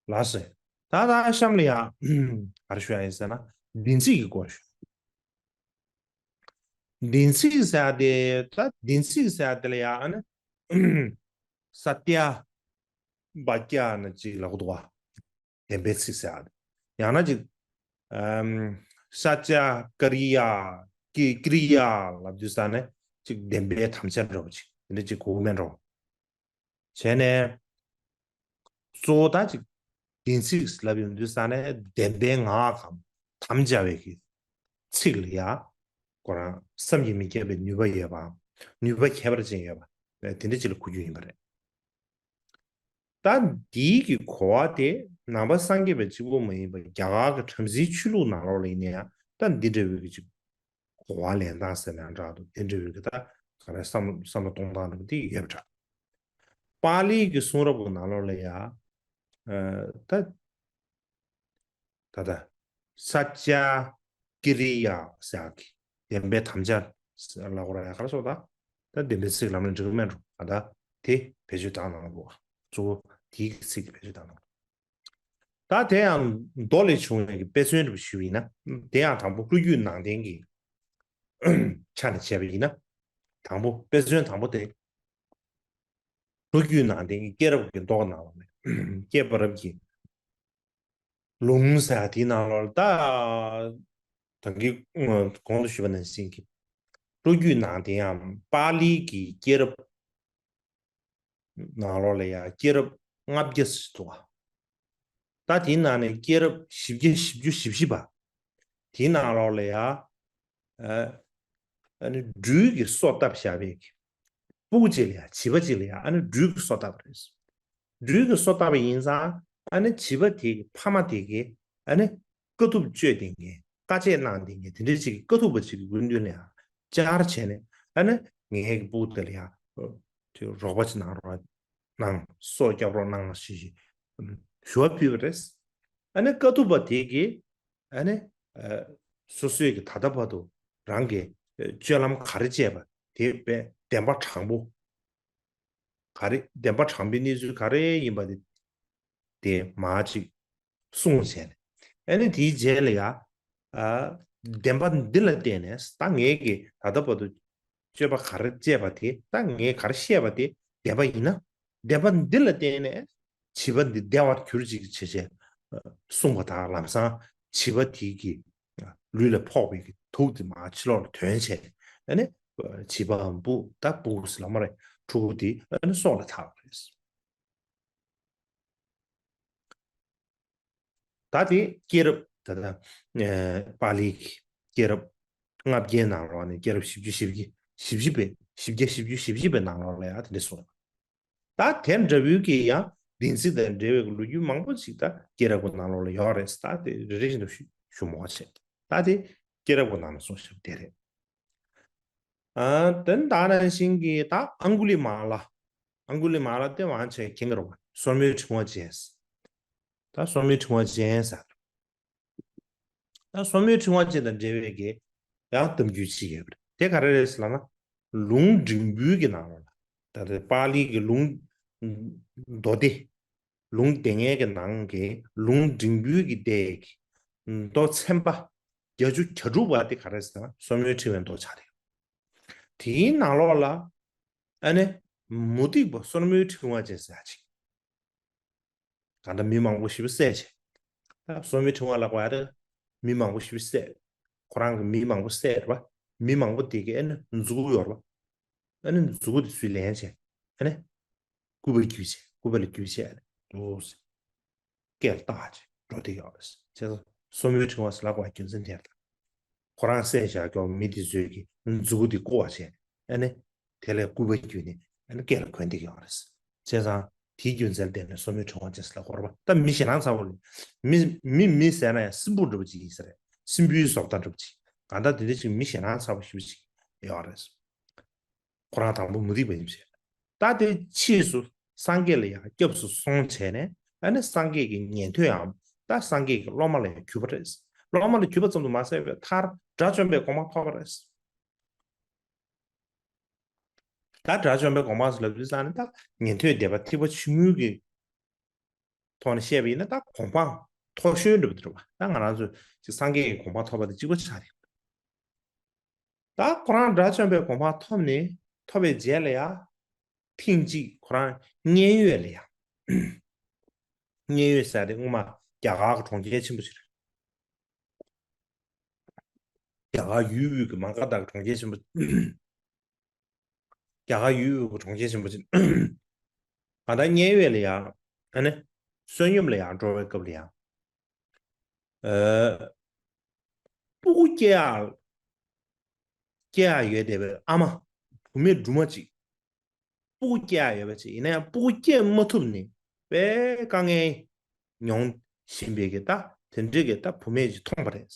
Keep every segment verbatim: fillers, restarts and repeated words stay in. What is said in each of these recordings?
ལགས་སོ། ད་ད་གཤམ་ལ་ཡང་ག་རེ་ཞུ་ཡ་ཡིན་ཟེར་ན། བདེན་ཚིག་གི་སྐོར་ཞུ། བདེན་ཚིག་ཟེར་ཡ་དེ། ད་བདེན་ཚིག་ཟེར་ཡ་དེ་ལ་ཡང་ཨ་ནི་ས་ཏྱ་བ་ཀྱ་ན་ཅིག་ལབ་ཀྱི་འདུག་བ། བདེན་པའི་ཚིག་ཟེར་ཡ་དེ། ཡང་ན་ཅིག་ཨམ། ས་ཏྱ་ཀ་རི་ཡ། ཀི་ཀི་རི་ཡ་ལབ་དུས་ཙ་ནས་ཅིག་བདེན་པའི་དམ་བཅའ་འདྲ་བོ་ཅིག་དེ་འདྲ་ཅིག་གོ་གི་མེད་འགྲོ། བྱས་ནས་གཙོ་བོ་ད་ཅིག་བདེན་ཚིག་ལབ་ཡོང་དུས་ཙ་ནས་བདེན་པའི་ངག་གམ་དམ་བཅའ་བའི་གི་ཚིག་ལ་ཡ་ཁོ་རང་བསམ་གྱིས་མི་ཁྱབ་པའི་ནུས་པ་ཡོད་པའམ་ནུས་པ་ཁྱད་པར་ཅན་ཡོད་པ་དེ་འདྲ་ཅིག་ལ་གོ་རྒྱུ་ཡིན་པ་རེད། ད་འདིའི་གི་གོ་བ་དེ་ནང་པ་སངས་རྒྱས་པ་གཅིག་པོ་མ་ཡིན་པར་རྒྱ་གར་གྱི་བྲམ་ཟེའི་ཆོས་ལུགས་ནང་ལོགས་ལ་ཡིན་ན་ཡང་ད་འདི་འདྲ་བའི་གི་ཅིག་གོ་བ་ལེན་སྟངས་ཟེར་ན་འདྲ་འདུག་དེ་འདྲ་བའི་གི་ད་ག་རེ་བསམ་བསམ་བློ་གཏོང་སྟངས་འདྲ་པོ་དེ་ཡོད་པ་འདྲ། པཱ་ལིའི་གི་གསུང་རབ་ཀྱི་ནང་ལོགས་ལ་ཡ། ཨ། ད་ད་ལྟ་ས་ཏྱ་ཀི་རི་ཡ་ཟེར་ཡག་གི་བདེན་པའི་དམ་བཅའ་ལབ་དགོས་རེད། ག་རེ་ཟེར་ད། ད་བདེན་པའི་ཚིག་ལབ་ན་འགྲིག་གི་མེད་འགྲོ། ད་ལྟ་དེ་བེད་སྤྱོད་བཏང་གནང་དགོས། གཙོ་བོ་དེའི་ཚིག་གི་བེད་སྤྱོད་བཏང་གནང་དགོས། ད་དེ་ཡང་མདོ་ལས་བྱུང་བའི་དཔེ་མཚོན་རེ་ཞུས་པ་ཡིན་ན། དེ་ཡང་དང་པོ་ལྷོ་རྒྱུད་ནང་བསྟན་གྱི་ཆ་ནས་བྱས་པ་ཡིན་ན། དང་པོ་དཔེ་མཚོན་དང་པོ་དེ། ལྷོ་རྒྱུད་ནང་བསྟན་གྱི་སྐྱེས་རབས་ཀྱི་མདོ་ནང་ལ་ནས་སྐྱེས་པ་རབས་ཀྱི་ལུང་ཟེར་དེའི་ནང་ལོགས་ལ་ད། ད་གིན་གོང་དུ་ཞུས་པ་ནང་བཞིན་གྱི་ལྷོ་རྒྱུད་ནང་བསྟན་ཡང་པཱ་ལིའི་གི་སྐྱེས་རབས་ནང་ལོགས་ལ་ཡང་སྐྱེས་རབས་ལྔ་བརྒྱ་ཙམ་འདུག་བ། ད་དེའི་ནང་ནས་སྐྱེས་རབས་བཞི་བརྒྱ་བཞི་བཅུ་ཞེ་བཞི་པ། དེའི་ནང་ལོགས་ལ་ཡང་། ཨ། ཨ་ནི་སྦྲུལ་གྱི་སོ་བཏབ་བཞག་པའི་སྤུ་གུ་གཅིག་ལ་ཡང་། བྱིས་པ་གཅིག་ལ་ཡང་ཨ་ནི་སྦྲུལ་གྱི་སོ་བཏབ་པ་རེད། སྦྲུལ་གྱི་སོ་བཏབ་པ་ཡིན་ཙང་ཨ་ནི་བྱིས་པ་དེ་གི་ཕ་མ་དེ་གིས་ཨ་ནི་དཀའ་ཐུབ་སྤྱོད་བསྡད་མཁན། དཀའ་སྤྱད་གནང་བསྡད་མཁན་དེ་འདྲ་ཅིག་གི་དཀའ་ཐུབ་པ་ཅིག་གི་སྐུ་མདུན་ལ་ཡང་བཅར་བྱས་ནས། ཨ་ནི་ངའི་གི་སྤུ་གུ་དེ་ལ་ཡང་དེ་རོགས་པ་ཅིག་གནང་རོགས་གནང་། སོ་སྐྱོབ་རོགས་གནང་ཞེས་ཞུ་བ་ཕུལ་བ་རེད། ཨ་ནི་དཀའ་ཐུབ་པ་དེ་གིས་ཨ་ནི་ཨ། སོ་སོའི་གི་ད་ལྟ་བར་དུ་རང་གི་སྤྱོད་ལམ་ག་རེ་སྤྱད་པ་དེ་བདེན་པ་དྲང་པོ། ག་རེ་བདེན་པ་དྲང་པོའི་གནས་ཚུལ་ག་རེ་ཡིན་པ་དེ་དེ་མར་ཅིག་གསུངས་བྱས་ནས། ཨ་ནི་དེའི་རྗེས་ལ་ཡ། ཨ། བདེན་པ་འདི་ལ་བརྟེན་ནས་ད་ངས་ཀྱི་ད་ལྟ་བར་དུ་སྤྱོད་པ་ག་རེ་སྤྱད་པ་དེ། ད་ངས་ག་རེ་བཤད་པ་དེ་བདེན་པ་ཡིན་ན། བདེན་པ་འདི་ལ་བརྟེན་ནས་བྱིས་པ་འདི་བདེ་བར་གྱུར་ཅིག་བྱས་བྱས་གསུངས་པ་དང་། ལམ་སང་བྱིས་པ་དེ་གི་ལུས་ལ་ཕོག་པའི་གི་དུག་དེ་མར་ཕྱི་ལོགས་ལ་ཐོན་བྱས། ཨ་ནི་བྱིས་པའམ་སྤུ། ད་སྤུ་གུ་ཟེར་ལབ་མ་རེད། ཕྲུ་གུ་དེ་ཨ་ནི་སྲོག་ལ་ཐར་བ་རེད། ད་དེ་སྐྱེས་རབས་ད་ལྟ་ཨ་པཱ་ལིའི་སྐྱེས་རབས་ལྔ་བརྒྱའི་ནང་ལོགས་ནས་སྐྱེས་རབས་བཞི་བཅུ་ཞེ་བཞི། བཞི་བཅུ་པའི། བཞི་བརྒྱ་བཞི་བཅུ་ཞེ་བཞི་པའི་ནང་ལོགས་ལ་ཡང་དེ་འདྲ་གསུངས། ད་དེ་འདྲ་བོའི་གི་ཡང་བདེན་ཚིག་དང་འབྲེལ་བའི་ལོ་རྒྱུས་མང་པོ་ཞིག་ད་སྐྱེས་རབས་ཀྱི་ནང་ལོགས་ལ་ཡོད་རེད། ད་དེ་རེ་རེ་བཞིན་དུ་ཞུ་ཞུ་མ་བྱེད། ད་དེ་སྐྱེས་རབས་ཀྱི་ནང་ལ་གསུངས་བཞག་པ་དེ་རེད། ཨ། དེ་ད་ནང་བཞིན་གྱི་ད་ཨང་གུ་ལི་མ་ལ། ཨང་གུ་ལི་མ་ལ་དེ་མང་ཆེ་མཁྱེན་གྱི་རེད་པ། སོར་མོའི་ཕྲེང་བ་ཅན། ད་སོར་མོའི་ཕྲེང་བ་ཅན་ཟེར། ད་སོར་མོའི་ཕྲེང་བ་ཅན་དང་འབྲེལ་བའི་གི་ཡང་གཏམ་རྒྱུད་ཅིག་ཡོད་པ་རེད། དེ་ག་རེ་རེད་ཟེར་ལབ་ན། ལུང་འབྲིང་པོའི་གི་ནང་ལོགས་ལ། ད་ལྟ་པཱ་ལིའི་གི་ལུང་མདོ་སྡེ། ལུང་སྡེ་ལྔའི་གི་ནང་གི་ལུང་འབྲིང་པོའི་གི་སྡེ་གི་མདོ་ཚན་པ་བརྒྱད་ཅུ་གྱ་དྲུག་པ་དེ་ག་རེ་ཟེར་ན་སོར་མོའི་ཕྲེང་བའི་མདོ་ཆགས་རེད། དེའི་ནང་ལོགས་ལ་ཨ་ནི་མུ་སྟེགས་པ་སོར་མོའི་ཕྲེང་བ་ཅན་ཟེར་ཡག་ཅིག་གང་ལྟར་མི་མང་པོ་ཞེ་པོ་བསད་བྱས། ད་སོར་མོའི་ཕྲེང་བ་ལབ་དགོས་ཡ་རེད། མི་མང་པོ་ཞེ་པོ་བསད། ཁོ་རང་གི་མི་མང་པོ་བསད་རེད་པ། མི་མང་པོ་དེ་གི་ཨ་ནི་མཛུ་གུ་ཡོད་རེད་པ། ཨ་ནི་མཛུ་གུ་དེ་ཚུར་ལེན་བྱས། ཨ་ནི་སྐུད་པ་བརྒྱུས་བྱས། སྐུད་པ་ལ་བརྒྱུས་བྱས། ཨ་ནི་འདུག་སེ་སྐེ་ལ་བཏགས་བྱས་འགྲོ་བསྡད་ཡོད་རེད། བྱས་ཙང་སོར་མོའི་ཕྲེང་བ་ཟེར་ལབ་དགོས་པའི་རྒྱུ་མཚན་དེ་རེད། ཁོ་རང་བསད་བཞག་ཀྱོག་མི་དེ་ཚོའི་གི་མཛུ་གུ་དེ་བརྐུ་བ་བྱས། ཨ་ནི་དེ་ལས་སྐུད་པ་བརྒྱུས་ནས་ཨ་ནི་སྐེ་ལ་གོན་བསྡད་ཀྱི་ཡོད་རེད། བྱས་ཙང་དེའི་རྒྱུ་མཚན་ལ་བརྟེན་ནས་སོར་མོའི་ཕྲེང་བ་ཅན་ཟེར་ལབ་དགོས་རེད་པ། ད་མི་ཞེ་སྡང་ཚ་པོ་ལ། མི་མི་མི་ཟེར་ན་ཡང་སྲིན་པོ་འདྲ་པོ་ཅིག་ཡིན་ས་རེད། སྲིན་པོའི་བཟོ་ལྟ་འདྲ་པོ་ཅིག་གང་ལྟར་དེ་འདྲ་ཅིག་མི་ཞེ་སྡང་ཚ་པོ་ཞེ་པོ་ཅིག་ཡོད་རེད། ཁོ་རང་དང་པོ་མུ་སྟེགས་པ་ཡིན་ཞེས། ད་དེ་ཕྱིས་སུ་སངས་རྒྱས་ལ་ཡང་སྐྱབས་སུ་སོང་བྱས་ནས། ཨ་ནི་སངས་རྒྱས་ཀྱི་ཉན་ཐོས་འམ། ད་སངས་རྒྱས་ཀྱི་སློབ་མ་ལ་ཡང་གྱུར་པ་རེད། སློབ་མ་ལ་གྱུར་པ་ཙམ་དུ་མ་ཟད་པའི་མཐར་དགྲ་བཅོམ་པའི་གོ་འཕང་ཐོབ་པ་རེད། ད་དགྲ་བཅོམ་པའི་གོ་འཕང་ཟེར་ལབ་དུས་ཙང་ནི་ད་ཉན་ཐོས་སྡེ་པ་ཐེག་པ་ཆུང་ངུའི་གི་ ཐོག་ནས་བཤད་པ་ཡིན་ན་ད་གོ་འཕང་མཐོ་ཤོས་འདྲ་པོ་དེ་རེད་པ། ད་ང་རང་ཚོ་ཅིག་སངས་རྒྱས་ཀྱི་གོ་འཕང་ཐོབ་པ་དང་གཅིག་པ་ཆགས་རེད། ད་ཁོ་རང་དགྲ་བཅོམ་པའི་གོ་འཕང་ཐོབ་ནས་ཐོབ་པའི་རྗེས་ལ་ཡང་ཐེངས་གཅིག་ཁོ་རང་མཉན་ཡོད་ལ་ཡང་། མཉན་ཡོད་ཟེར་དེ་སྔོན་མ་རྒྱ་གར་གྱི་གྲོང་ཁྱེར་ཆེན་པོ་ཞིག་རེད། རྒྱ་གར་ཡུལ་དབུས་ཀྱི་མ་ག་དྷ་གི་གྲོང་ཁྱེར་ཆེན་པོ། རྒྱ་གར་ཡུལ་དབུས་ཀྱི་གྲོང་ཁྱེར་ཆེན་པོ་ཅིག་ད་ལྟ་མཉན་ཡོད་ལ་ཡང་ཨ་ནི་བསོད་སྙོམས་ལ་ཡང་འགྲོ་བའི་སྐབས་ལ་ཡང་། ཨ། སྤུ་གུ་སྐྱེ་ཡག་སྐྱེ་ཡག་ཡོད་བསྡད་པའི་ཨ་མ། བུད་མེད་སྦྲུམ་མ་ཅིག་སྤུ་གུ་སྐྱེ་ཡག་ཡོད་པ་ཅིག་ཡིན་ན་ཡང་སྤུ་གུ་སྐྱེ་མ་ཐུབ་ནས་དཔེ་དཀའ་ངལ་མྱོང་བཞིན་པའི་གི་ད་དེ་འདྲའི་གི་ད་བུད་མེད་ཅིག་མཐོང་པ་རེད།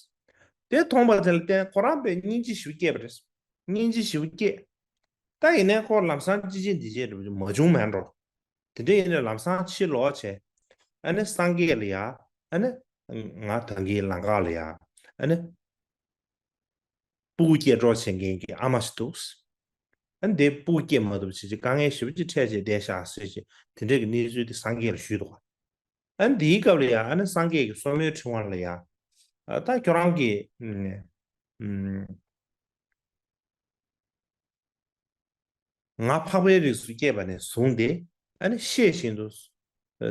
དེ་མཐོང་པ་དེ་ལ་བརྟེན་ཁོ་རང་དཔེ་སྙིང་རྗེ་ཞེ་པོ་སྐྱེས་པ་རེད། སྙིང་རྗེ་ཞེ་པོ་སྐྱེས། ད་ཡིན་ནའི་ཁོ་ལམ་སང་ཅི་བྱེད་འདི་བྱེད་འདྲ་པོ་མ་བྱུང་མེད་འགྲོ། དེ་འདྲ་ཡིན་ནའི་ལམ་སང་ཕྱིར་ལོག་བྱས། ཨ་ནི་སངས་རྒྱས་ལ་ཡ། ཨ་ནི་ང་ད་གིན་ལམ་ཁ་ལ་ཡ། ཨ་ནི་སྤུ་གུ་སྐྱེ་གྲབས་བྱེད་མཁན་གྱི་ཨ་མ་ཞིག་འདུག་ཨ་ནི་དེ་སྤུ་གུ་སྐྱེ་མ་ཐུབ་བྱས་ཅིག་དཀའ་ངལ་ཞེ་པོ་ཅིག་འཕྲད་བྱས་བསྡད་ཤག་ཟེར་བྱས་དེ་འདྲའི་གི་གནས་ཚུལ་དེ་སངས་རྒྱས་ལ་ཞུས་འདུག་ཨ་ནི་དེའི་སྐབས་ལ་ཡ་ཨ་ནི་སངས་རྒྱས་ཀྱིས་སོར་མོའི་ཕྲེང་བ་ལ་ཡ། ཨ་ད་ཁྱོད་རང་གིས། ཨ། ང་འཕགས་པའི་རིགས་སུ་སྐྱེས་པ་ནས་བཟུང་སྟེ་ཨ་ནི་ཤེས་བཞིན་དུ་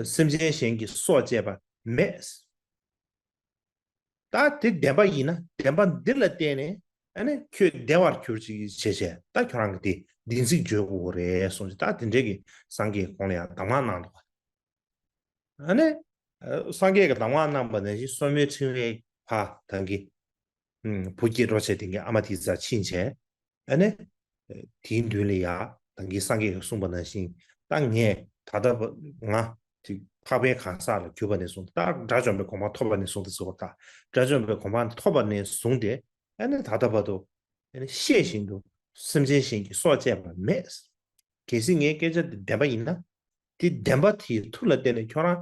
སེམས་ཅན་གཞན་གྱི་སྲོག་བཅད་པ་མེད། ད་དེ་བདེན་པ་ཡིན་ན་བདེན་པ་འདི་ལ་བརྟེན་ནས་ཨ་ནི་ཁྱོད་བདེ་བར་གྱུར་ཅིག་བྱས་བྱས་ད་ཁྱོད་རང་གིས་དེ་བདེན་ཚིག་བརྗོད་དགོས་རེད་གསུངས་ཅིག་ད་དེ་འདྲའི་གི་སངས་རྒྱས་ཁོང་ལ་ཡང་གདམས་ངག་གནང་འདུག་ཨ་ནི། ཨ། སངས་རྒྱས་ཀྱི་གདམས་ངག་གནང་པ་ནང་བཞིན་སོར་མོའི་ཕྲེང་བའི་ཕ་དང་གི། ཨུམ། བུ་སྐྱེ་གྲབས་བྱས་དེ་གའི་ཨ་མ་དེའི་རྩར་ཕྱིན་བྱས། ཨ་ནི། ཨ། དེའི་མདུན་ལ་ཡ་དང་གི་སངས་རྒྱས་ཀྱིས་གསུངས་པ་ནང་བཞིན་ད་ངས་ད་ལྟ་བ་ང་ཅིག་འཕགས་པའི་གང་ཟག་ལ་གྱུར་པ་ནས་བཟུང་ད་དགྲ་བཅོམ་པའི་གོ་འཕང་ཐོབ་པ་ནས་བཟུང་དུ་ཟེར་བ་ད་དགྲ་བཅོམ་པའི་གོ་འཕང་ཐོབ་པ་ནས་བཟུང་སྟེ་ཨ་ནི་ད་ལྟ་བར་དུ། ཨ་ནི་ཤེས་བཞིན་དུ་སེམས་ཅན་གཞན་གྱི་སྲོག་བཅད་པ་མེད། གལ་སྲིད་ངའི་སྐད་ཆ་འདི་བདེན་པ་ཡིན་ན། དེ་བདེན་པ་དེའི་མཐུ་ལ་བརྟེན་ནས་ཁྱོད་རང་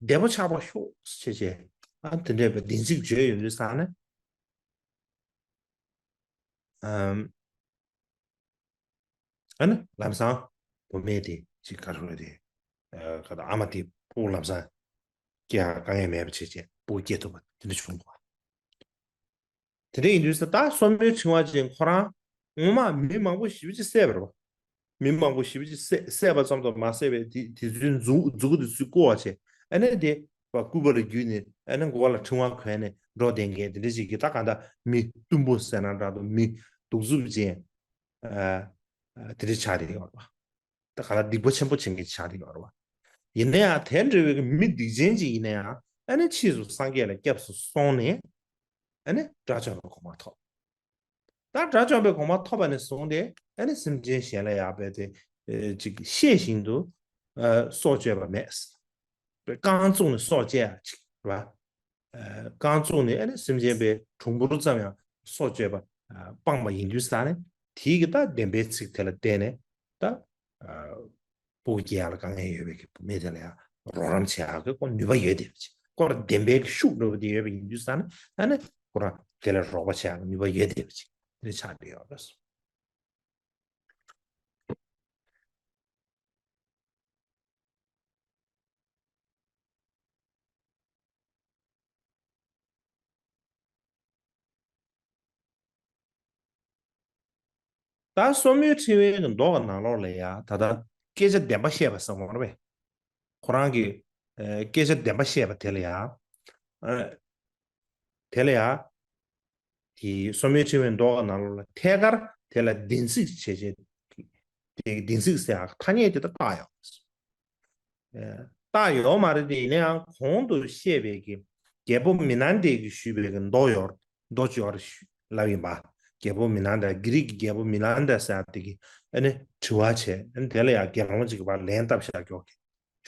བདེ་པོ་ཆགས་པ་ཤོག་ཅེས་བྱས། ཨ་དེ་འདྲའི་བདེན་ཚིག་བརྗོད་ཡོང་དུས་ཙང་ནས། ཨམ། ཨ་ནི་ལམ་སང་བུད་མེད་དེ་ཅིག་ག་རེ་རེད་དེ། ཨ་ག་ད་ཨ་མ་དེ་སྤུ་གུ་ལམ་སང་སྐྱེ་ཡག་དཀའ་ངལ་མེད་པ་བྱས་བྱས་སྤུ་གུ་སྐྱེ་ཐུབ་པ་དེ་འདྲ་བྱུང་འདུག་དེ་འདྲ་ཡིན་དུས་ད་སོར་མོའི་ཕྲེང་བ་ཅན་ཁོ་རང་སྔོན་མ་མི་མང་པོ་ཞེ་པོ་ཅིག་བསད་པ་རེད་པ། མི་མང་པོ་ཞེ་པོ་ཅིག་བསད་བསད་པ་ཙམ་དུ་མ་ཟད་པའི་དེ་དེ་ཚོའི་མཛུ་མཛུ་གུ་དེ་ཚོས་བརྐུ་བ་བྱས། ཨ་ནི་དེ་བ་སྐུད་པ་ལ་བརྒྱུས་ནས་ཨ་ནི་མགོ་ལ་ཕྲེང་བ་གོན་ནས་འགྲོ་བསྡད་མཁན་དེ་འདྲ་ཞིག་གིས་ད་གང་ལྟར་མི་གཏུམ་པོ་ཟེར་ན་འདྲ་འདུག་མི་གདུག་རྩུབ་ཅན། ཨ་ཨ་དེ་འདྲ་ཆགས་བསྡད་ཡོད་རེད་པ། ད་ག་ལ་སྡིག་པ་ཆེན་པོ་བྱེད་མཁན་ཆགས་ཀྱི་ཡོད་རེད་བ། ཡིན་ན་ཡང་དེ་འདྲ་བའི་མི་སྡིག་ཅན་ཅིག་ཡིན་ན་ཡང་ཨ་ནི་ཕྱིས་སུ་སངས་རྒྱས་ལ་སྐྱབས་སུ་སོང་ནས་ཨ་ནི་དགྲ་བཅོམ་པའི་གོ་འཕང་ཐོབ། ད་དགྲ་བཅོམ་པའི་གོ་འཕང་ཐོབ་པ་ནས་བཟུང་སྟེ་ཨ་ནི་སེམས་ཅན་གཞན་ལ་ཡང་རྦད་དེ་ཨེ་ཅིག་ཤེས་བཞིན་དུ་ཨ་སྲོག་གཅོད་པ་མེད། རྐང་བཙུགས་ནས་སྲོག་བཅད་ཡ་ཅིག་རེད་བ། ཨ་རྐང་བཙུགས་ནས་ཨ་ནི་སེམས་ཅན་པའི་གྲངས་འབོར་ཙམ་ཡང་སྲོག་གཅོད་པ་ཨ་སྤངས་པ་ཡིན་དུས་ཙང་ནས་དེའི་གི་ད་བདེན་པའི་ཚིག་དེ་ལ་བརྟེན་ནས་ད་ཨ་སྤུ་གུ་སྐྱེ་ཡག་ལ་དཀའ་ངལ་ཡོད་པའི་གི་བུད་མེད་དེ་ལ་ཡང་རོགས་རམ་བྱེད་ཡག་གི་ཁོ་ནུས་པ་ཡོད་བསྡད་པ་ཅིག་ཁོ་ལ་བདེན་པའི་གི་ཤུགས་འདྲ་པོ་དེ་ཡོད་པ་ཡིན་དུས་ཙང་ནས་ཨ་ནི་ཁོ་རང་དེ་ལ་རོགས་པ་བྱེད་ཡག་གི་ནུས་པ་ཡོད་བསྡད་པ་ཅིག་དེ་འདྲ་ཆགས་བསྡད་ཡོད་རེད། ད་སོར་མོའི་ཕྲེང་བའི་མདོ་གི་ནང་ལོགས་ལ་ཡ་ད་ལྟ་སྐད་ཆ་བདེན་པ་བཤད་པ་ཟེར་བ་རེད་པས། ཁོ་རང་གི་ཨ་སྐད་ཆ་བདེན་པ་བཤད་པ་དེ་ལ་ཡ། ཨ་དེ་ལ་ཡ། དེ་སོར་མོའི་ཕྲེང་བའི་མདོ་གི་ནང་ལོགས་ལ་ཐད་ཀར་དེ་ལ་བདེན་ཚིག་བྱས་བྱས། དེ་བདེན་ཚིག་ཟེར་ཡག་ཐ་སྙད་དེ་ད་བཏགས་ཡོད། ཨ་བཏགས་ཡོད་མ་རེད་དེ་ཡིན་ན་ཡང་གོང་དུ་བཤད་པའི་གི་རྒྱལ་པོ་མི་ནན་དེ་གིས་ཞུས་པའི་གི་མདོ་ཡོད། མདོ་ཅིག་ཡོད་རེད་ཞུ་ལབ་ཡིན་པ། རྒྱལ་པོ་མི་ནན་དེ་གྷི་རིག་གི་རྒྱལ་པོ་མི་ནན་དེ་ཟེར་ཡག་དེ་གིས་ཨ་ནི་དྲི་བ་བྱས་ཨ་ནི་དེ་ལ་ཡང་དགེ་སློང་ཅིག་གི་བར་ལན་བཏབ་བཞག་ཀྱོག་གི་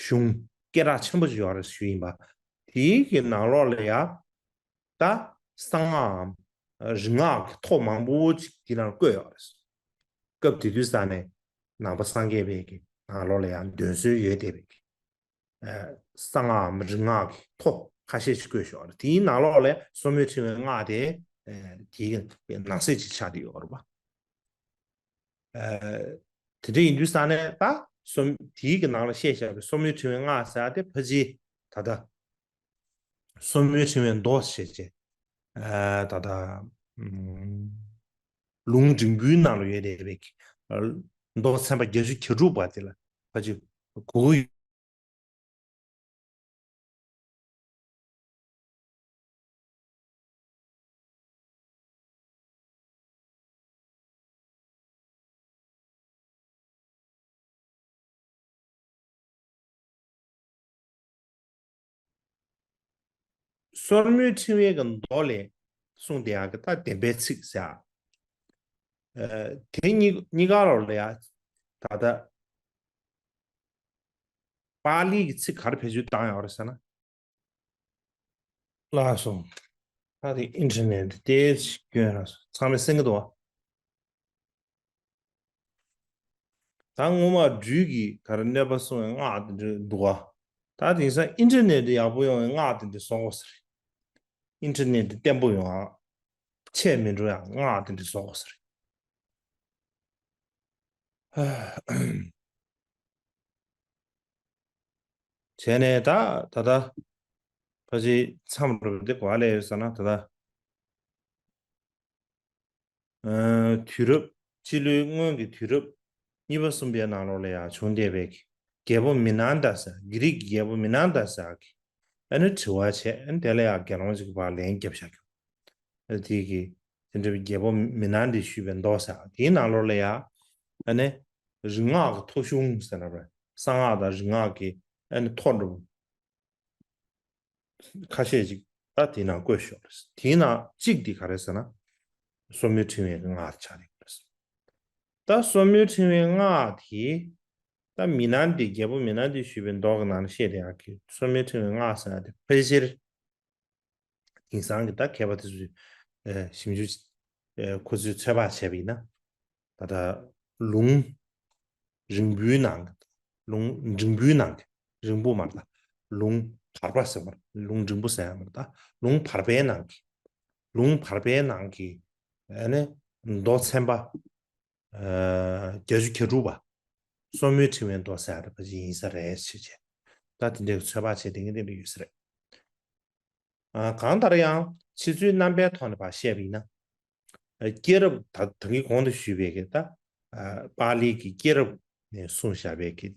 གཞུང་སྐད་གྲགས་ཆེན་པོ་ཅིག་ཡོད་རེད་ཞུས་ཡིན་པ། དེའི་གི་ནང་ལོགས་ལ་ཡ། ད་གསང་སྔགས་རིག་སྔགས་ཀྱི་ཐོ་མང་པོ་ཅིག་དེ་ནང་བཀོད་ཡོད་རེད། སྐབས་དེ་དུས་ས་ནས་ནང་པ་སངས་རྒྱས་པའི་གི་ནང་ལོགས་ལ་ཡང་འདོན་སྲོལ་ཡོད་བསྡད་པའི་གི་ཨ་གསང་སྔགས་རིག་སྔགས་ཀྱི་ཐོ་ཁ་ཤས་ཤིག་བཀོད་ཤོག་རེད། དེའི་ནང་ལོགས་ལ་སོར་མོས་ཕྲེང་བའི་སྔགས་དེ་ཨ་དེའི་ནང་གསེས་ཅིག་ཆགས་བསྡད་ཡོད་རེད་པ། ཨ་དེ་འདྲ་ཡིན་དུས་ས་ནས་ད་ སོམ་དེའི་གི་ནང་ལ་བཤད་བཞག་པའི་སོར་མོའི་ཕྲེང་བའི་སྔགས་ཟེར་ཡ་དེ་ཕལ་ཆེར་ད་ལྟ་སོར་མོའི་ཕྲེང་བའི་མདོ་ཞེས་བྱས། ཨ་ད་ལྟ་ཨུམ་ལུང་འབྲིང་པོའི་ནང་ལ་ཡོད་བསྡད་པའི་གི་ཨ་མདོ་ཚན་པ་བརྒྱད་ཅུ་གྱ་དྲུག་པ་དེ་ལ་ཕལ་ཆེར་གོ་གི་ཡོད། སོར་མོའི་ཕྲེང་བའི་གི་མདོ་ལས་གསུངས་དེ་ཡང་གི་ད་བདེན་པའི་ཚིག་ཟེར། ཨ་དེ་གཉིས་གཉིས་ཀ་ལོག་ལ་ཡ་ད་ལྟ་པཱ་ལིའི་གི་ཚིག་ག་རེ་བེད་སྤྱོད་བཏང་ཡོད་རེད་ཟེར་ན། ལགས་སོ། ད་དེ་ཨིན་ཊར་ནེཊ་དེ་སྐྱོན་ར་སོ་ཚང་མས་གསན་གི་འདུག་བ། ད་སྔོན་མ་སྦྲུལ་གྱི་ག་རེ་གནོད་པ་སྲུང་བའི་སྔགས་དེ་འདྲ་འདུག་བ། ད་དེང་སང་ཨིན་ཊར་ནེཊ་ཡག་པོ་ཡོང་བའི་སྔགས་དེ་འདྲ་བཟོ་དགོས་ཟེར། ཨིན་ཊར་ནེཊ་བརྟན་པོ་ཡོང་བ། ཆད་མི་འགྲོ་ཡ་སྔགས་དེ་འདྲ་བཟོ་དགོས་ཟེར། བྱས་ནས་ད་ད་ལྟ་ཕལ་ཆེར་མཚམས་རེ་འདི་ག་པར་སླེབས་ཡོད་ཟེར་ན། ད་ལྟ་ཨ་དུས་རབས་སྤྱི་ལོའི་སྔོན་གྱི་དུས་རབས་གཉིས་པ་གསུམ་པའི་ནང་ལོགས་ལ་ཡང་བྱུང་བསྡད་པའི་རྒྱལ་པོ་མི་ནན་ད་ཟེར། གྷི་རིག་གི་རྒྱལ་པོ་མི་ནན་ད་ཟེར་གྱི་ཨ་ནི་དྲི་བ་བྱས། ཨ་ནི་དེ་ལ་ཡང་དགེ་སློང་ཅིག་གིས་ཕར་ལན་བརྒྱབ་བཞག་གི། ཨ་དེ་གི་དེ་འདྲ་བའི་རྒྱལ་པོ་མི་ནན་དེས་ཞུས་པའི་མདོ་ཟེར། དེའི་ནང་ལོགས་ལ་ཡང་ཨ་ནི་རིག་སྔགས་ཀྱི་ཐོ་གཞུང་ཟེར་ན་རེད། གསང་སྔགས་དང་རིག་སྔགས་ཀྱི་ཨ་ནི་ཐོ་འདྲ་པོ་ཁ་ཤས་ཅིག་ད་དེའི་ནང་བཀོད་ཤོག་རེད། དེའི་ནང་གཅིག་དེ་ག་རེ་ཟེར་ན། སོར་མོའི་ཕྲེང་བའི་སྔགས་ཆགས་ཡོད་རེད། ད་སོར་མོའི་ཕྲེང་བའི་སྔགས་དེ་ད་མི་ནན་དེས་རྒྱལ་པོ་མི་ནན་དེས་ཞུས་པའི་མདོ་གི་ནང་ལ་བཤད་དེ་ཡང་གི་སོར་མོའི་ཕྲེང་བའི་སྔགས་ཟེར་ཡ་དེ་ཕལ་ཆེར་དེང་སང་གི་ད་མཁས་པ་དེ་ཚོས་ཨ་ཞིབ་འཇུག་ཨ་ཁོ་ཚོས་ཚོད་དཔག་བྱས་པ་ཡིན་ན། ད་ལྟ་ལུང་རིང་པོའི་ནང་གི། ལུང་འབྲིང་པོའི་ནང་གི། རིང་པོ་མ་རེད་ད། ལུང་བར་པ་ཟེར་བ་རེད། ལུང་འབྲིང་པོ་ཟེར་ཡ་མ་རེད་ད། ལུང་བར་པའི་ནང་གི། ལུང་བར་པའི་ནང་གི་ཨ་ནི་མདོ་ཚན་པ་ཨ་བརྒྱད་ཅུ་གྱ་དྲུག་པ། སོར་མོའི་ཕྲེང་བའི་མདོ་ཟེར་ཡ་དེ་ཕལ་ཆེར་ཡིན་ས་རེད་ཟེར་བྱས། ད་དེ་འདྲའི་ཚོད་དཔག་བྱས་བསྡད་མཁན་དེ་འདྲ་ཡོད་ས་རེད། ཨ་གང་ལྟར་ཡང་ཕྱི་ཚུལ་རྣམ་པའི་ཐོག་ནས་ཕར་བཤད་པ་ཡིན་ན། ཨ་སྐྱེས་རབས་ད་ད་གིན་གོང་དུ་ཞུས་པའི་གི་ད་ཨ་པཱ་ལི་གི་སྐྱེས་རབས་ནས་གསུངས་བཞག་པའི་གི་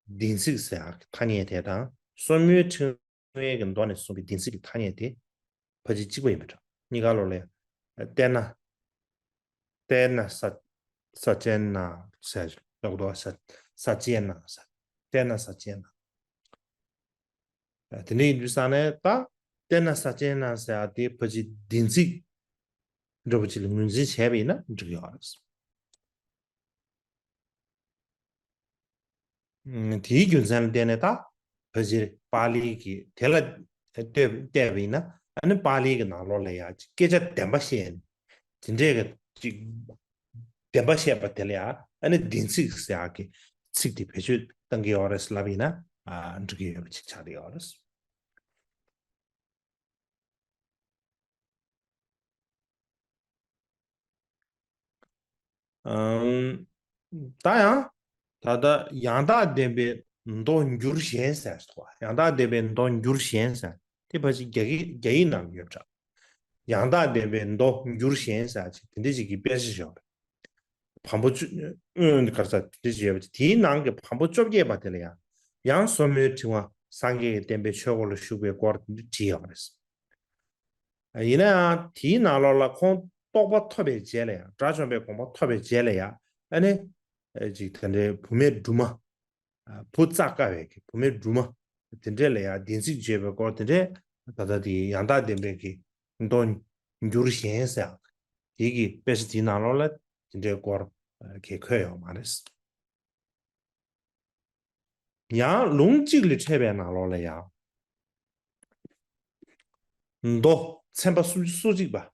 བདེན་ཚིག་ཟེར་ཡག་གི་ཐ་སྙད་དེ་དང་། སོར་མོའི་ཕྲེང་བའི་གི་མདོ་ནས་གསུངས་པའི་བདེན་ཚིག་གི་ཐ་སྙད་དེ་ཕལ་ཆེར་གཅིག་པ་ཡིན་པ་འདྲ། གཉིས་ཀ་ལོགས་ལ་ཡང་། ཏེ་ན། ཏེ་ན་ས་ས་ཅེ་ན་ཟེར་ཡག་འདུག་ས་ས་ཅེ་ན་ཟེར། ཏེ་ན་ས་ཅེ་ན། དེ་འདྲ་ཡིན་དུས་ཙང་ནས་ད་ཏེ་ན་ས་ཅེ་ན་ཟེར་ཡག་དེ་ཕལ་ཆེར་བདེན་ཚིག་འདྲ་པོ་ཅིག་ལ་ངོས་འཛིན་བྱས་པ་ཡིན་ན་འགྲིག་ཡོད་རེད། ཨ་དེའི་རྒྱུ་མཚན་ལ་བརྟེན་ནས་ད་ཕལ་ཆེར་པཱ་ལི་གི་དེ་ལ་ལྟོས་བལྟས་པ་ཡིན་ན། ཨ་ནི་པཱ་ལི་གི་ནང་ལོགས་ལ་ཡང་སྐད་ཆ་བདེན་པ་བཤད་ནས་དེ་འདྲའི་གི་ཅིག་བདེན་པ་བཤད་པ་དེ་ལ་ཡང་ཨ་ནི་བདེན་ཚིག་ཟེར་ཡག་གི་ཚིག་དེ་བེད་སྤྱོད་གཏང་གི་ཡོད་རེད་ལབ་ཡིན་ན། ཨ་འགྲིག་གི་ཡོད་པ་ཅིག་ཆགས་ཀྱི་ཡོད་རེད། ཨམ། ད་ཡང་། ད་ལྟ་ཡང་དག་བདེན་པའི་མདོ་འགྱུར་གཞན་ཟེར་སོ། ཡང་དག་བདེན་པའི་མདོ་འགྱུར་གཞན་ཟེར་དེ་ཕལ་ཆེར་རྒྱ་ཡིག་རྒྱ་ཡིག་ནང་ཡོད་པ་འདྲ། ཡང་དག་བདེན་པའི་མདོ་འགྱུར་གཞན་ཟེར་ཅིག་དེ་འདྲ་ཅིག་གི་དཔེ་ཆ་ཞིག་ཡོད་རེད། བམ་པོ་བཅུ་ཨོན་ག་རེ་ཟེར་དེ་འདྲ་ཅིག་ཡོད་པ་ཅིག་དེའི་ནང་གི་བམ་པོ་བཅོ་བརྒྱད་པ་དེ་ལ་ཡང་། ཡང་སོར་མོའི་ཕྲེང་བ་སངས་རྒྱས་ཀྱི་བསྟན་པའི་ཆོས་སྒོ་ལ་ཞུགས་པའི་སྐོར་དེ་འདྲ་བྲིས་ཡོད་རེད། ཡིན་ན་ཡང་དེའི་ནང་ལོགས་ལ་ཁོང་རྟོགས་པ་ཐོབ་པའི་རྗེས་ལ་ཡང་། དགྲ་བཅོམ་པའི་དགོངས་པ་ཐོབ་པའི་རྗེས་ལ་ཡང་། ཨ་ནི་ཨ་ཅིག་དེ་འདྲའི་བུད་མེད་སྦྲུམ་མ། ཨ་བུ་བཙའ་དཀའ་བའི་གི་བུད་མེད་སྦྲུམ་མ་དེ་འདྲས་ལ་ཡང་བདེན་ཚིག་བརྗོད་པའི་སྐོར་དེ་འདྲས། ད་ལྟ་དེ་ཡང་དག་བདེན་པའི་གི་མདོ་འགྱུར་གཞན་ཟེར་ཡག་དེ་གི་དཔེ་ཆ་དེའི་ནང་ལོགས་ལ་དེ་འདྲའི་སྐོར་གི་འཁོད་ཡོད་མ་རེད། ཡང་ལུང་གཅིག་ལས་འཕྲོས་པའི་ནང་ལོགས་ལ་ཡང་། མདོ་ཚན་པ་སུམ་ཅུ་སོ་གཅིག་པ།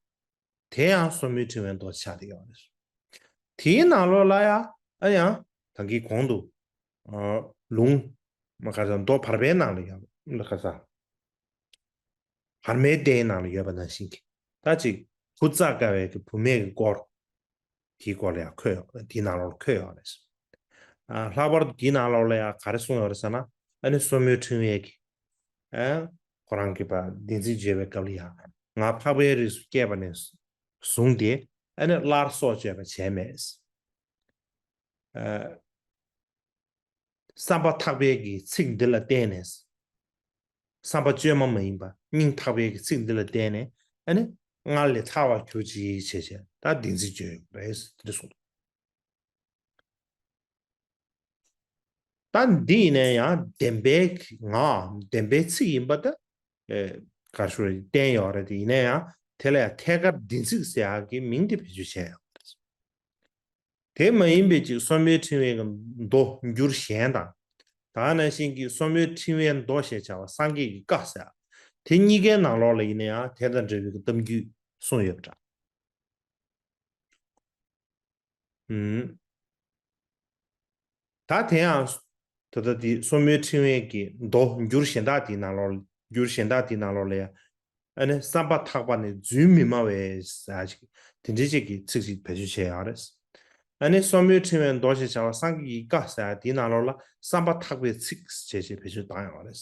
དེ་ཡང་སོར་མོའི་ཕྲེང་བའི་མདོ་ཆགས་བསྡད་ཡོད་རེད། དེའི་ནང་ལོགས་ལ་ཡང་། ཨ་ཡང་ད་གིན་གོང་དུ་ཨ་ལུང་མ་ག་ས་མདོ་བར་པའི་ནང་ལ་ཡང་། མ་ག་ས་བར་མའི་གདན་ནང་ལ་ཡོད་པ་ནང་བཞིན་གྱི་ད་ཅིག་བུ་བཙའ་དཀའ་བའི་གི་བུད་མེད་ཀྱི་སྐོར། དེའི་སྐོར་ལ་ཡང་འཁོད་ཡོད། དེའི་ནང་ལོགས་ལ་འཁོད་ཡོད་རེད། ལྷག་པར་དུ་དེའི་ནང་ལོགས་ལ་ཡང་ག་རེ་གསུངས་ཡོད་རེད་ཟེར་ན། ཨ་ནི་སོར་མོའི་ཕྲེང་བས་ཀྱི་ཨ་ཁོ་རང་གི་བདེན་ཚིག་བརྗོད་པའི་སྐབས་ལ་ཡང་ང་འཕགས་པའི་རིགས་སུ་སྐྱེས་པ་ནས་བཟུང་སྟེ་ཨ་ནི་སླར་སྲོག་གཅོད་པ་བྱས་མེད། ཨ་བསམ་པ་ཐག་པའི་གི་ཚིག་འདི་ལ་བརྟེན་ནས། བསམ་པ་བཅོས་མ་མ་ཡིན་པ་སྙིང་ཐག་པའི་གི་ཚིག་འདི་ལ་བརྟེན་ནས་ཨ་ནི་སྔར་ལས་ཐར་བར་གྱུར་ཅིག་བྱས་བྱས་ད་བདེན་ཚིག་བརྗོད་ཡོད་རེད་འདི་གསུངས། ད་འདི་ཡིན་ན་ཡང་བདེན་པའི་ངག་བདེན་པའི་ཚིག་ཡིན་པ་ད་ག་ཞུ་རེད་བསྟན་ཡོད་རེད། དེ་ཡིན་ན་ཡང་དེ་ལ་ཡང་ཐད་ཀར་བདེན་ཚིག་ཟེར་ཡག་གི་མིང་དེ་བེད་སྤྱོད་བྱས་ཡོད་རེད། དེ་མ་ཡིན་པའི་ཅིག་སོར་མོའི་ཕྲེང་བའི་མདོ་འགྱུར་གཞན་དང་། ད་ག་ནང་བཞིན་གྱི་སོར་མོའི་ཕྲེང་བའི་མདོ་ཞེས་བྱ་བ་སངས་རྒྱས་ཀྱི་བཀའ་ཟེར། དེ་གཉིས་ཀའི་ནང་ལོགས་ལ་ཡིན་ན་ཡང་དེ་དང་འབྲེལ་བའི་གཏམ་རྒྱུད་གསུངས་ཡོད་པ་འདྲ། ཨུམ། ད་དེ་ཡང་། ད་ལྟ་དེ་སོར་མོའི་ཕྲེང་བའི་གི་མདོ་འགྱུར་གཞན་དག་དེའི་ནང་ལོགས། འགྱུར་གཞན་དག་དེའི་ནང་ལོགས་ལ་ཡང་། ཨ་ནི་བསམ་པ་ཐག་པ་ནས་རྫུན་མི་སྨྲ་བའི་ཟེར་ཅིག་དེ་འདྲའི་ཅིག་གི་ཚིག་ཅིག་བེད་སྤྱོད་བྱས་ཡོད་རེད། ཨ་ནི་སོར་མོའི་ཕྲེང་བའི་མདོ་ཞེས་བྱ་བ་སངས་རྒྱས་ཀྱི་བཀའ་ཟེར་དེའི་ནང་ལོགས་ལ་བསམ་པ་ཐག་པའི་ཚིག་ཅེས་བྱས་བེད་སྤྱོད་བཏང་ཡོད་རེད།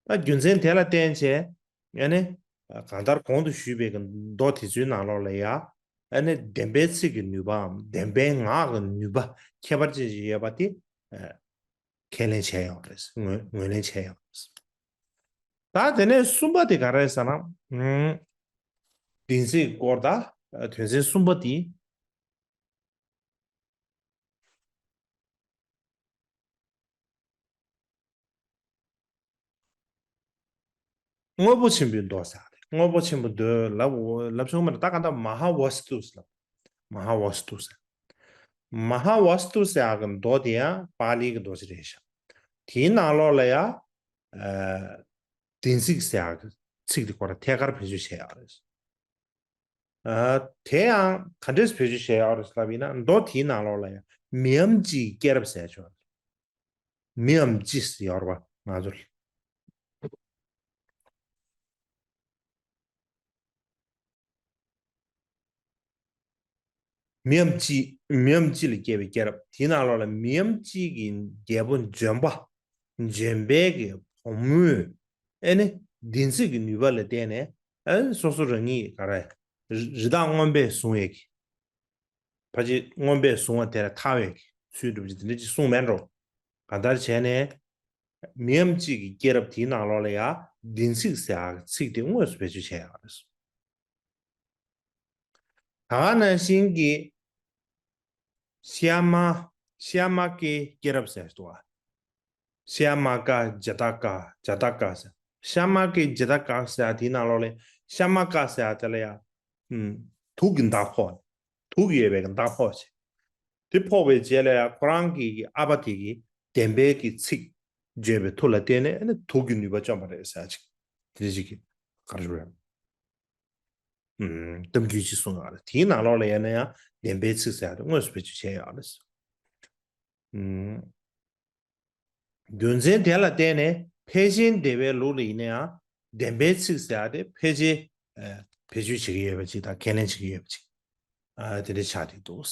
ད་རྒྱུ་མཚན་དེ་ལ་བརྟེན་བྱས། ཨ་ནི། གང་ལྟར་གོང་དུ་ཞུས་པའི་གི་མདོ་དེ་ཚོའི་ནང་ལོགས་ལ་ཡ། ཨ་ནི་བདེན་པའི་ཚིག་གི་ནུས་པའམ་བདེན་པའི་ངག་གི་ནུས་པ་ཁྱད་པར་ཅན་ཞིག་ཡོད་པ་དེ། ཨ། ཁས་ལེན་བྱས་ཡོད་རེད། ངོས་ངོས་ལེན་བྱས་ཡོད་རེད། ད་དེ་ནས་གསུམ་པ་དེ་ག་རེ་རེད་ཟེར་ན། ཨུམ། བདེན་ཚིག་སྐོར་དང་། ཨ། དོན་ཚན་གསུམ་པ་དེ། དངོས་པོ་ཆེན་པོའི་མདོ་ཟེར་བ་རེད། དངོས་པོ་ཆེན་པོའི་མདོ་ལབ་ལབ་ཆོག་མ་རེད། ད་ག་ད་མ་ཧཱ་ཝཱ་སི་ཏུ་ཟེར་ལབ། མ་ཧཱ་ཝཱ་སི་ཏུ་ཟེར། མ་ཧཱ་ཝཱ་སི་ཏུ་ཟེར་ཡག་གི་མདོ་དེ་ཡང་པཱ་ལིའི་གི་མདོ་ཅིག་རེད་ཤག་དེའི་ནང་ལོགས་ལ་ཡང་། ཨ། བདེན་ཚིག་ཟེར་ཡག་གི་ཚིག་དེ་ཁོ་རང་ཐད་ཀར་བེད་སྤྱོད་བྱས་ཡག་རེད། ཨ། དེ་ཡང་ག་འདྲས་བེད་སྤྱོད་བྱས་ཡོད་རེད་ལབ་ཡིན་ན། མདོ་དེའི་ནང་ལོགས་ལ་ཡང་མིའམ་ཅིའི་སྐྱེས་རབས་ཟེར་ཆོག་མིའམ་ཅི་ཟེར་ཡོད་རེད་པ། ང་ཚོར། མིའམ་ཅི། མིའམ་ཅི་ལ་སྐྱེས་པའི་སྐྱེས་རབས་དེའི་ནང་ལོགས་ལ་མིའམ་ཅི་གི་རྒྱལ་པོ་ལྗོན་པ། ལྗོན་པའི་གི་བུ་མོས། ཨེ་ནི། བདེན་ཚིག་གི་ནུས་པ་ལ་བརྟེན་ནས། ཨེ་ནི་སོ་སོ་རང་ཉིད་ག་རེ། རི་རི་དྭགས་རྔོན་པས་བཟུང་བའི་གི། ཕལ་ཆེར་རྔོན་པས་བཟུང་བ་དེ་ལ་ཐར་བའི་གི་ཚུལ་འདྲ་པོ་ཅིག་དེ་འདྲ་ཅིག་གསུངས་མེད་འགྲོ། གང་ལྟར་བྱས་ནས། མིའམ་ཅི་གི་སྐྱེས་རབས་དེའི་ནང་ལོགས་ལ་ཡང་བདེན་ཚིག་ཟེར་ཡག་གི་ཚིག་དེ་དངོས་སུ་བེད་སྤྱོད་བྱས་ཡོད་རེད། ད་ག་ནང་བཞིན་གྱི། ཤ་མ། ཤ་མ་ཀའི་སྐྱེས་རབས་ཟེར་འདུག་བ། ཤ་མ་ཀ་ཇ་ཏ་ཀ། ཇ་ཏ་ཀ་ཟེར། ཤ་མ་ཀའི་ཇ་ཏ་ཀ་ཟེར་དེའི་ནང་ལོགས་ལ་ཤ་མ་ཀ་ཟེར་དེ་ལ་ཡང་། ཨུམ། དུག་གི་མདའ་ཕོག་དུག་ཡོད་པའི་མདའ་ཕོག་བྱས། དེ་ཕོག་པའི་རྗེས་ལ་ཡང་ཁོ་རང་གི་ཨ་ཕ་དེ་གིས་བདེན་པའི་གི་ཚིག་བརྗོད་པའི་མཐུ་ལ་བརྟེན་ནས་ཨ་ནི་དུག་གི་ནུས་པ་བཅོམ་པ་རེད་ཟེར་ཅིག་དེ་འདྲ་ཅིག་གི་ག་རེ་ཞུ་དགོས་རེད། ཨུམ། གཏམ་རྒྱུད་ཅིག་གསུངས་ཡོད་རེད། དེའི་ནང་ལོགས་ལ་ཡིན་ན་ཡང་བདེན་པའི་ཚིག་ཟེར་ཡག་དེ་དངོས་སུ་བེད་སྤྱོད་བྱས་ཡོད་རེད། ཨུམ། རྒྱུ་མཚན་དེ་ལ་བརྟེན་ནས་ཕལ་ཆེན་སྡེ་པའི་ལུགས་ལ་ཡིན་ན་ཡང་བདེན་པའི་ཚིག་ཟེར་ཡག་དེ་ཕལ་ཆེར། ཨ། བེད་སྤྱོད་བྱེད་ཀྱི་ཡོད་པ་ཅིག་དང་ཁས་ལེན་བྱེད་ཀྱི་ཡོད་པ་ཅིག་ཨ། དེ་འདྲ་ཆགས་བསྡད་འདུག་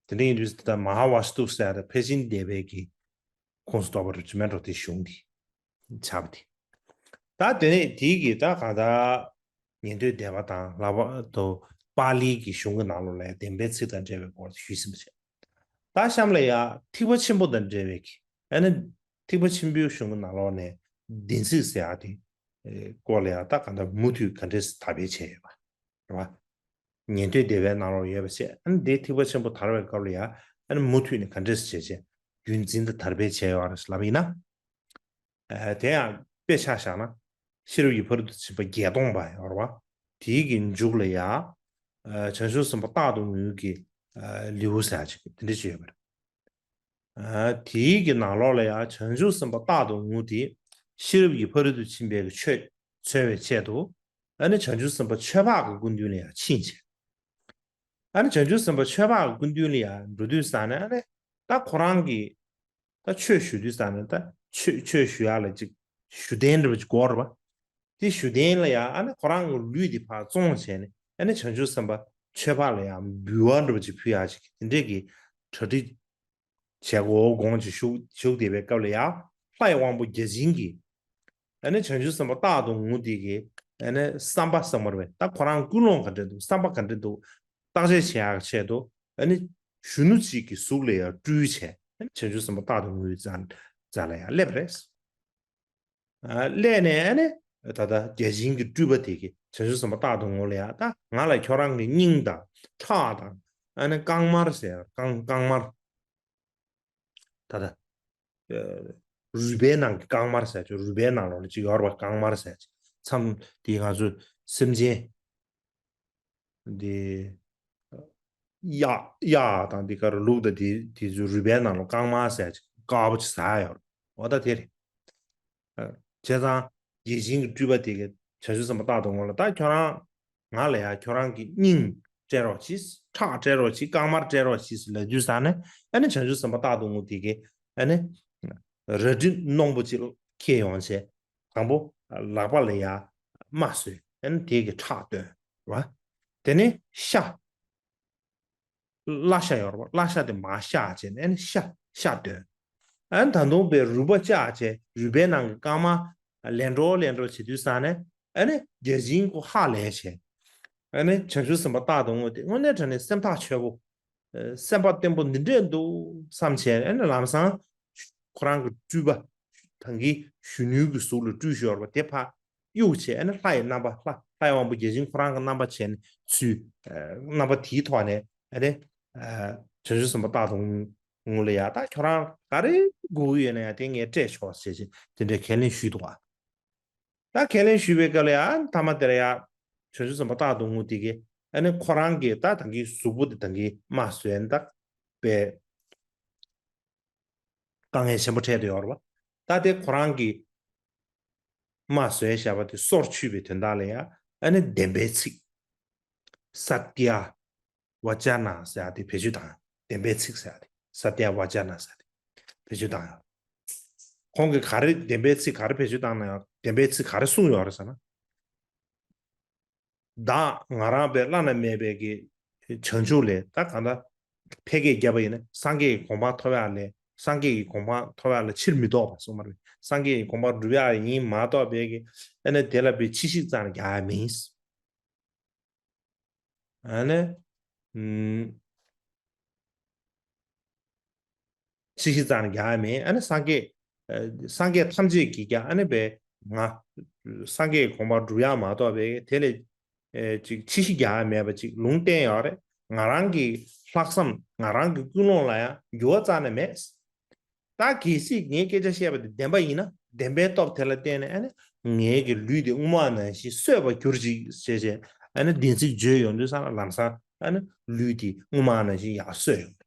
དེ་འདྲ་ཡིན་དུས་ད་མ་ཧཱ་ཝཱ་སི་ཏུ་ཟེར་ཡག་དེ་ཕལ་ཆེན་སྡེ་པའི་གི་ཁོངས་སུ་གཏོགས་པ་རུ་ཅི་མེད་འགྲོ་དེ་གཞུང་དེ་ཆགས་པ་དེ། ད་དེ་ནས་དེའི་གི་ད་གང་ལྟར་ཉན་ཐོས་སྡེ་པ་དང་ལྷག་པར་དུ་པཱ་ལིའི་གི་གཞུང་གི་ནང་ལོགས་ལ་བདེན་པའི་ཚིག་དང་འབྲེལ་བའི་སྐོར་དེ་ཞུས་ཟིན་པ་བྱས། ད་གཤམ་ལ་ཡང་ཐེག་པ་ཆེན་པོ་དང་འབྲེལ་བའི་གི་ཨ་ནི་ཐེག་པ་ཆེན་པོའི་གཞུང་གི་ནང་ལོགས་ནས་བདེན་ཚིག་ཟེར་ཡག་དེ་སྐོར་ལ་ཡང་ད་གང་ལྟར་མུ་མཐུད་ག་འདྲས་དར་སྤེལ་བྱས་ཡོད་པ། རེད་བ། ཉན་ཐོས་སྡེ་པའི་ནང་ལོགས་ཡོད་པ་བྱས། ཨ་ནི་དེའི་ཐེག་པ་ཆེན་པོ་དར་བའི་སྐབས་ལ་ཡང་ཨ་ནི་མུ་མཐུད་ནས་ག་འདྲས་བྱས་བྱས་རྒྱུན་འཛིན་དང་དར་སྤེལ་བྱས་ཡོད་རེད་ལབ་པ་ཡིན་ན། ཨ། དེ་ཡང་དཔེ་ཆ་བཞག་ན་ཤེས་རབ་ཀྱི་ཕ་རོལ་ཏུ་ཕྱིན་པ་བརྒྱད་སྟོང་པ་ཡོད་རེད་བ། དེའི་གི་མཇུག་ལ་ཡང་། ཨ། བྱང་ཆུབ་སེམས་དཔའ་རྟག་ཏུ་ངུའི་གི། ཨ། ལེའུ་ཟེར་ཡག་ཅིག་དེ་འདྲ་ཅིག་ཡོད་པ་རེད། ཨ། དེའི་གི་ནང་ལོགས་ལ་ཡང་བྱང་ཆུབ་སེམས་དཔའ་རྟག་ཏུ་ངུ་དེ་ཤེས་རབ་ཀྱི་ཕ་རོལ་ཏུ་ཕྱིན་པའི་གི་ཆོས་འཚོལ་བའི་ཆེད་དུ། ཨ་ནི་བྱང་ཆུབ་སེམས་དཔའ་ཆོས་འཕགས་ཀྱི་སྐུ་མདུན་ལ་ཡང་ཕྱིན་བྱས། ཨ་ནི་བྱང་ཆུབ་སེམས་དཔའ་ཆོས་འཕགས་ཀྱི་སྐུ་མདུན་ལ་ཡང་འགྲོ་དུས་ཙང་ནས་ཨ་ནི་ད་ཁོ་རང་གི་ད་ཆོས་ཞུ་དུས་ཙང་ནས་ད་ཆོས་ཆོས་ཞུ་ཡག་ལ་ཅིག་ཞུ་རྟེན་འདྲ་པོ་ཅིག་དགོས་རེད་པ། དེ་ཞུ་རྟེན་ལ་ཡང་ཨ་ནི་ཁོ་རང་གི་ལུས་དེ་ཕར་བཙོངས་བྱས་ནས་ཨ་ནི་བྱང་ཆུབ་སེམས་དཔའ་ཆོས་འཕགས་ལ་ཡང་འབུལ་བ་འདྲ་པོ་ཅིག་ཕུལ་ཡག་ཅིག་དེ་འདྲས་ཀྱི་ གྲ་སྒྲིག་བྱེད་དགོས་དགོངས་ཀྱི་བཞུགས་བཞུགས་བསྡད་པའི་སྐབས་ལ་ཡང་ལྷ་ཡི་དབང་པོ་བརྒྱ་བྱིན་གྱིས་ཨ་ནི་བྱང་ཆུབ་སེམས་དཔའ་རྟག་ཏུ་ངུ་དེ་གི་ཨ་ནི་བསམ་པ་བསམ་པར་བས་ད་ཁོ་རང་ཀུན་སློང་ག་འདྲ་འདུག་བསམ་པ་ག་འདྲ་འདུག་བརྟག་དཔྱད་བྱེད་ཡག་ཆེད་དུ་ཨ་ནི་གཞོན་ནུ་གཅིག་གི་གཟུགས་ལ་ཡང་སྤྲུལ་བྱས་ཨ་ནི་བྱང་ཆུབ་སེམས་དཔའ་རྟག་ཏུ་ངུའི་རྩ་རྩ་ལ་ཡང་སླེབས་རེད། ཨ་སླེབས་ནས་ཨ་ནི་ད་ལྟ་བརྒྱ་བྱིན་གྱི་སྤྲུལ་པ་དེ་གིས་བྱང་ཆུབ་སེམས་དཔའ་རྟག་ཏུ་ངུ་ལ་ཡང་ད་ང་ལ་ཁྱོད་རང་གི་སྙིང་དང་ཁྲག་དང་ཨ་ནི་རྐང་དམར་ཟེར་རྐང་རྐང་དམར། ད་ལྟ་རུས་པའི་ནང་གི་རྐང་དམར་ཟེར་ཅིག་རུས་པའི་ནང་ལོགས་ལ་ཅིག་ཡོད་རེད་པ། རྐང་དམར་ཟེར་ཅིག་མཚམས་དེ་ང་ཚོ་སེམས་ཅན་འདི་གཡག་གཡག་དང་འདི་ག་རུ་ལུག་དང་འདི་འདི་ཚོའི་རུས་པའི་ནང་ལ་རྐང་དམར་ཟེར་ཅིག་དཀར་པོ་ཅིག་ཟ་ཡ་ཡོད་རེད། འོ་ད་དེ་རེད། བྱས་ཙང་རྒྱལ་ཆེན་གྱི་སྤྲུལ་པ་དེ་གིས་བྱང་ཆུབ་སེམས་དཔའ་རྟག་ཏུ་ངུ་ལ་ད་ཁྱོད་རང་ང་ལ་ཡ་ཁྱོད་རང་གི་སྙིང་སྤྲད་རོགས་གྱིས། ཁྲག་སྤྲད་རོགས་གྱིས། རྐང་དམར་སྤྲད་རོགས་གྱིས་ལབ་དུས་ཙ་ནས་ཨ་ནི་བྱང་ཆུབ་སེམས་དཔའ་རྟག་ཏུ་ངུ་དེ་གིས་ཨ་ནི་རལ་གྲི་རྣོན་པོ་ཅིག་འཁྱེར་ཡོང་བྱས་དང་པོ་ལག་པ་ལ་ཡ་རྨ་བཟོས། ཨ་ནི་དེ་གི་ཁྲག་བཏོན་ར། དེ་ནས་ཤ། བརླ་ཤ་ཡོད་རེད་པ། བརླ་ཤ་དེ་མར་བཤགས་བྱས་ནས་ཨ་ནི་ཤ་ཤ་བཏོན། ཨ་ནི་ད་དུང་པའི་རུས་པ་བཅག་བྱས་རུས་པའི་ནང་གི་རྐང་དམར་ལན་འགྲོ་ལན་འགྲོ་བྱེད་དུས་ཙ་ནས་ཨ་ནི་བརྒྱ་བྱིན་ཁོ་ཧ་ལས་བྱས། ཨ་ནི་བྱང་ཆུབ་སེམས་དཔའ་རྟག་ཏུ་ངུ་དེ་དངོས་གནས་དྲང་གནས་སེམས་ཐག་ཆོད་པོ། སེམས་པ་བརྟན་པོ་འདི་འདྲས་འདུག་བསམ་བྱས་ཨ་ནི་ལམ་སང་ཁོ་རང་གི་སྤྲུལ་པ་ད་གིན་གཞོན་ནུའི་གི་གཟུགས་ལ་སྤྲུལ་ཞོར་བ་དེ་ཕར་གཡུག་བྱས་ཨ་ནི་ལྷ་ཡི་རྣམ་པ་ལྷ་ལྷ་ཡི་དབང་པོ་བརྒྱ་བྱིན་ཁོ་རང་གི་རྣམ་པ་བྱས་ནས་ཚུར་རྣམ་པ་དེའི་ཐོག་ནས་ཨ་ནི་བྱང་ཆུབ་སེམས་དཔའ་རྟག་ཏུ་ངུ་ལ་ཡ་ད་ཁྱོད་རང་ག་རེ་དགོས་ཀྱི་ཡོད་ན་ཡ་དེ་ངས་སྤྲད་ཆོག་ཟེར་བྱས་དེ་འདྲའི་ཁས་ལེན་ཞུས་འདུག་བ། ད་ཁས་ལེན་ཞུས་པའི་སྐབས་ལ་ཡང་མཐའ་མ་དེ་ལ་ཡང་བྱང་ཆུབ་སེམས་དཔའ་རྟག་ཏུ་ངུ་དེ་གིས་ཨ་ནི་ཁོ་རང་གིས་ད་ད་གིན་གཟུགས་པོ་དེ་ད་གིན་རྨ་བཟོས་ནས་ད་པའི་དཀའ་ངལ་ཆེན་པོ་འཕྲད་དུ་ཡོད་རེད་པ། ད་དེ་ཁོ་རང་གིས་རྨ་བཟོས་བཞག་པ་དེ་སོར་ཆུད་པའི་དོན་དག་ལ་ཡང་ཨ་ནི་བདེན་པའི་ཚིག་ས་ཏྱ་བ་ཅ་ན་ཟེར་ཡ་དེ་བེད་སྤྱོད་བཏང་། བདེན་པའི་ཚིག་ཟེར་ཡ་དེ་ས་ཏྱ་བ་ཅ་ན་ཟེར་ཡ་དེ་བེད་སྤྱོད་བཏང་ཡོད། ཁོང་གིས་ག་རེ་བདེན་པའི་ཚིག་ག་རེ་བེད་སྤྱོད་བཏང་ན་ཡང་བདེན་པའི་ཚིག་ག་རེ་གསུངས་ཡོད་རེད་ཟེར་ན། བདག་ང་རང་པའི་བླ་ན་མེད་པའི་གི་བྱང་ཆུབ་ལས་ད་གང་ལྟར་ཕལ་སྐད་བརྒྱབ་པ་ཡིན་ན་སངས་རྒྱས་ཀྱི་གོ་འཕང་ཐོབ་ཡག་ལས་སངས་རྒྱས་ཀྱི་གོ་འཕང་ཐོབ་ཡག་ལས་ཕྱིར་མི་ལྡོག་པ་གསུངས་པ་རེད། སངས་རྒྱས་ཀྱི་གོ་འཕང་སྒྲུབ་ཡག་ཡིན་མ་གཏོགས་པའི་གི་ཨ་ནི་དེ་ལ་པའི་ཕྱི་བཤིག་ཙམ་རྒྱག་ཡ་མིན། ཨ་ནི། ཨུམ། ཕྱི་བཤིག་ཙམ་རྒྱག་ཡ་མིན། ཨ་ནི་སངས་རྒྱས། ཨ་སངས་རྒྱས་ཐམས་ཅད་ཀྱིས་ཀྱང་ཨ་ནི་པའི་ང་སངས་རྒྱས་ཀྱི་གོ་འཕང་སྒྲུབ་ཡག་མ་གཏོགས་པའི་དེ་ལས་ཨེ་ཅིག་ཕྱི་བཤིག་རྒྱག་ཡ་མེད་པ་ཅིག་ལུང་བསྟན་ཡོད་རེད། ང་རང་གི་ལྷག་བསམ་ང་རང་གི་ཀུན་སློང་ལ་ཡང་འགྱུར་བ་རྩ་ནས་མེད། ད་གལ་སྲིད་ངའི་སྐད་ཆ་བཤད་པ་དེ་བདེན་པ་ཡིན་ན་བདེན་པའི་སྟོབས་དེ་ལ་བརྟེན་ནས་ཨ་ནི་ངའི་གི་ལུས་དེ་སྔོན་མ་ནང་བཞིན་གསོས་པར་གྱུར་ཅིག་ཞེས་བྱས་ཨ་ནི་བདེན་ཚིག་བརྗོད་ཡོང་དུས་ཙང་ལམ་སང་ཨ་ནི་ལུས་དེ་སྔོན་མ་ནང་བཞིན་ཡར་གསོས་ཡོང་།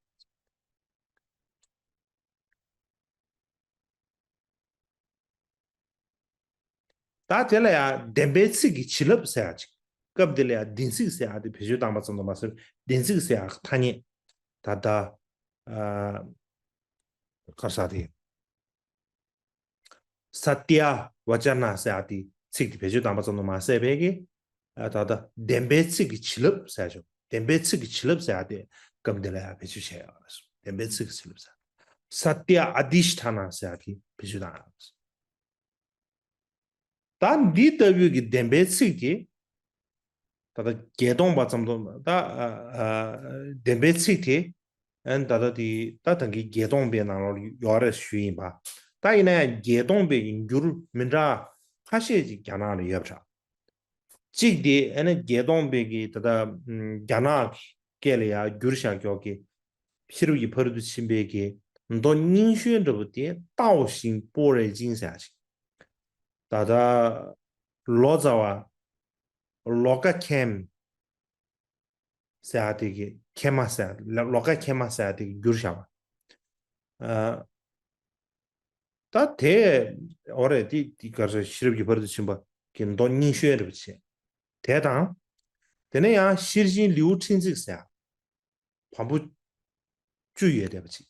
ད་དེ་ལ་ཡང་བདེན་པའི་ཚིག་གི་བྱིན་རླབས་ཟེར་ཡག་ཅིག་སྐབས་འདི་ལ་ཡང་བདེན་ཚིག་ཟེར་ཡག་དེ་བེད་སྤྱོད་བཏང་པ་ཙམ་དུ་མ་ཟད་བདེན་ཚིག་ཟེར་ཡག་ཐ་སྙད་ད་ལྟ་ཨ་ག་རེ་ཟེར་དེ། ས་ཏྱ་བ་ཅ་ན་ཟེར་ཡག་དེ་ཚིག་དེ་བེད་སྤྱོད་བཏང་པ་ཙམ་དུ་མ་ཟད་པའི་གི་ཨ་ད་ལྟ་བདེན་པའི་ཚིག་གི་བྱིན་རླབས་ཟེར་ཡག་ཅིག་བདེན་པའི་ཚིག་གི་བྱིན་རླབས་ཟེར་ཡག་དེ་སྐབས་འདི་ལ་ཡང་བེད་སྤྱོད་བྱས་ཡོད་རེད། བདེན་པའི་ཚིག་གི་བྱིན་རླབས་ཟེར། ས་ཏྱ་ཨ་དྷི་ཥྛ་ན་ཟེར་ཡག་དེ་བེད་སྤྱོད་བཏང་ཡོད་རེད། ད་འདི་ལྟ་བུའི་གི་བདེན་པའི་ཚིག་དེ། ད་ལྟ་བརྒྱད་སྟོང་པ་ཙམ་དུ་ད་ཨ་ཨ་བདེན་པའི་ཚིག་དེ་ཨ་ནི་ད་ལྟ་དེ་ད་ད་གིན་བརྒྱད་སྟོང་པའི་ནང་ལོགས་ཡོད་རེད་ཞུས་ཡིན་པ། ད་ཡིན་ན་ཡང་བརྒྱད་སྟོང་པའི་འགྱུར་མི་འདྲ་ཁ་ཤས་ཅིག་རྒྱ་ནག་ལ་ཡོད་པ་འདྲ། གཅིག་དེ་ཨ་ནི་བརྒྱད་སྟོང་པའི་གི་ད་ལྟ་རྒྱ་ནག་གི་སྐད་ལ་ཡང་བསྒྱུར་བཞག་ཀྱོག་གི་ཤེས་རབ་ཀྱི་ཕ་རོལ་ཏུ་ཕྱིན་པའི་གི་མདོ་རྙིང་ཤོས་འདྲ་པོ་དེ་ཏའོ་ཞིང་པོ་རེ་ཅིང་ཟེར་ཡག་ཅིག་ད་ལྟ་ལོ་ཙཱ་བ་ལོ་ཀ་མཁན་ཟེར་ཡག་དེ་གི་མཁན་མ་ཟེར་ཡག་ལོ་ཀ་མཁན་མ་ཟེར་ཡག་དེ་གི་བསྒྱུར་བཞག་པ། ཨ་ད་དེ་འོ་རེད། དེ་དེ་ག་རེ་ཟེར་ཤེས་རབ་ཀྱི་ཕ་རོལ་ཏུ་ཕྱིན་པ་གི་མདོ་རྙིང་ཤོས་འདྲ་པོ་བྱས། དེ་དང་། དེ་ནས་ཡང་ཤེར་ཕྱིན་ལེའུ་ཕྲན་ཚེགས་ཟེར་ཡག་བམ་པོ་བཅུ་ཡོད་བསྡད་པ་ཅིག་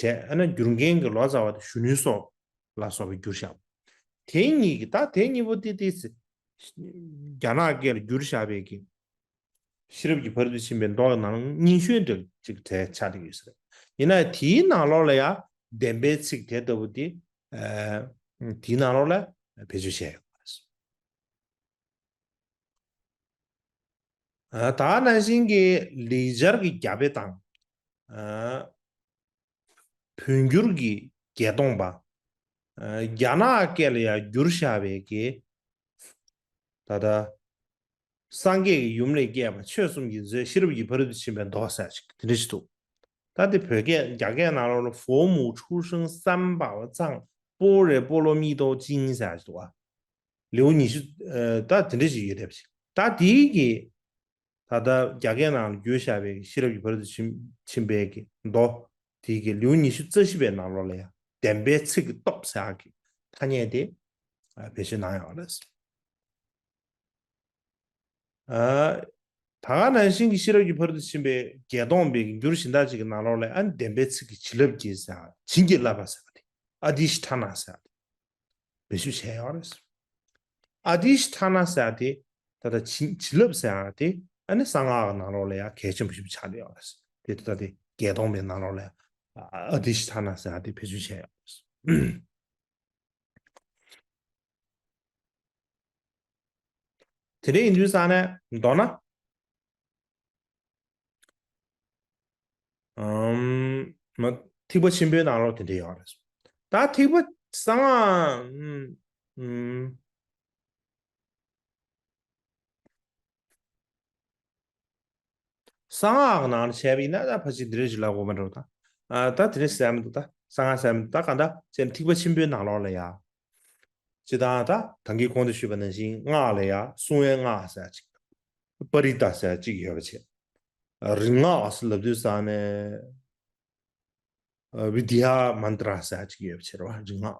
བྱས། ཨ་ནི་བསྒྱུར་མཁན་གྱི་ལོ་ཙཱ་བ་དེ་གཞོན་ནུའི་སྲོག་ལ་སོགས་པ་བསྒྱུར་བཞག་དེ་གཉིས་ཀྱི་ད་དེ་གཉིས་པོ་ཏི་ཏི་སི་རྒྱ་ནག་སྐད་ལ་བསྒྱུར་བཞག་པའི་གི་ཤེས་རབ་ཀྱི་ཕ་རོལ་ཏུ་ཕྱིན་པའི་མདོ་ནང་རྙིང་ཤོས་འདྲ་ཅིག་གྲས་ཆགས་བསྡད་ཡོད་ས་རེད། ཡིན་ན་དེའི་ནང་ལོགས་ལ་ཡང་བདེན་པའི་ཚིག་དེ་ལྟ་བུ་དེ་ཨ་དེའི་ནང་ལོགས་ལ་བེད་སྤྱོད་བྱས་ཡོད་པ་རེད། ད་ག་ནང་བཞིན་གྱི་ལེགས་སྦྱར་གྱི་རྒྱ་དཔེ་དང་། བོད་འགྱུར་གྱི་བརྒྱད་སྟོང་པ། རྒྱ་ནག་སྐད་ལ་ཡང་བསྒྱུར་བཞག་པའི་གི། ད་ལྟ། སངས་རྒྱས་ཀྱི་ཡུམ་ལས་སྐྱེས་པ་ཆོས་གསུམ་གྱི་མཛོད་ཤེས་རབ་ཀྱི་ཕ་རོལ་ཏུ་ཕྱིན་པའི་མདོ་ཟེར་ཅིག་དེ་འདྲ་ཞིག་འདུག་ད་དེ་བོད་སྐད་རྒྱ་སྐད་ནང་ལོགས་ལ་佛母出生三宝藏，般若波罗蜜多经ཟེར་ཅིག་འདུག་བ། ལེའུ་ཉི་ཤུ། ད་དེ་འདྲ་ཞིག་ཡོད་རེད་པ། ད་དེའི་གི། ད་ལྟ་རྒྱ་སྐད་ནང་ལ་བསྒྱུར་བཞག་པའི་ཤེས་རབ་ཀྱི་ཕ་རོལ་ཏུ་ཕྱིན་ཕྱིན་པའི་གི་མདོ་དེའི་གི་ལེའུ་ཉི་ཤུ་རྩ་བཞི་པའི་ནང་ལོགས་ལ་ཡང་བདེན་པའི་ཚིག་གི་སྟོབས་ཟེར་ཡག་གི་ཐ་སྙད་དེ་ཨ་བེད་སྤྱོད་གནང་ཡོད་རེད། ཨ། ད་ག་ནང་བཞིན་གྱི་ཤེས་རབ་ཀྱི་ཕ་རོལ་ཏུ་ཕྱིན་པའི་བརྒྱད་སྟོང་པའི་གི་འགྱུར་གཞན་དག་ཅིག་གི་ནང་ལོགས་ལ་ཨ་ནི་བདེན་པའི་ཚིག་གི་བྱིན་རླབས་ཀྱིས་ཟེར་ཡག་བྱིན་གྱིས་བརླབས་པ་ཟེར་བ་དེ་ཨ་དྷི་ཥྛ་ན་ཟེར་ཡག་དེ། བེད་སྤྱོད་བྱས་ཡོད་རེད། ཨ་དྷི་ཥྛ་ན་ཟེར་ཡག་དེ་ད་ལྟ་བྱིན་བྱིན་རླབས་ཟེར་ཡག་དེ་ཨ་ནི་གསང་སྔགས་ཀྱི་ནང་ལོགས་ལ་ཡང་གལ་ཆེན་པོ་ཞིག་ཆགས་བསྡད་ཡོད་རེད། དེ་ད་ལྟ་དེ་བརྒྱད་སྟོང་པའི་ནང་ལོགས་ལ་ཡང་ཨ་དྷི་ཥྛ་ན་ཟེར་ཡག་དེ་བེད་སྤྱོད་བྱས་ཡོད་རེད། དེ་འདྲ་ཡིན་དུས་ཙང་ནས་མདོར་ན། ཨམ། མ། ཐེག་པ་ཆེན་པོའི་ནང་ལོགས་དེ་འདྲ་ཡོད་རེད། ད་ཐེག་པ་གསང་སྔགས། ཨམ། གསང་སྔགས་ཀྱི་ནང་ལ་བྱས་པ་ཡིན་ན་ད་ཕལ་ཆེར་འདི་འདྲ་ཞིག་ལབ་དགོས་མ་འགྲོ་ད། ཨ། ད་དེ་འདྲ་ཟེར་མི་འདུག་ད་གསང་སྔགས་ཟེར་མི་འདུག་ད་གང་ལྟར་ཅེས་ཐེག་པ་ཆེན་པོའི་ནང་ལོགས་ལ་ཡ། ཅི་ད་ད་ད་གིན་གོང་དུ་ཞུས་པ་ནང་བཞིན་སྔགས་ལ་ཡ་སྲུང་བའི་སྔགས་ཟེར་ཅིག་པ་རི་ཏ་ཟེར་ཅིག་ཡོད་པ་བྱས། རིག་སྔགས་ཟེར་ལབ་དུས་ཙང་ནས། ཨ། བི་དི་ཡ་མན་ཏྲ་ཟེར་ཅིག་ཡོད་པ་བྱས་རེད་བ། རིག་སྔགས།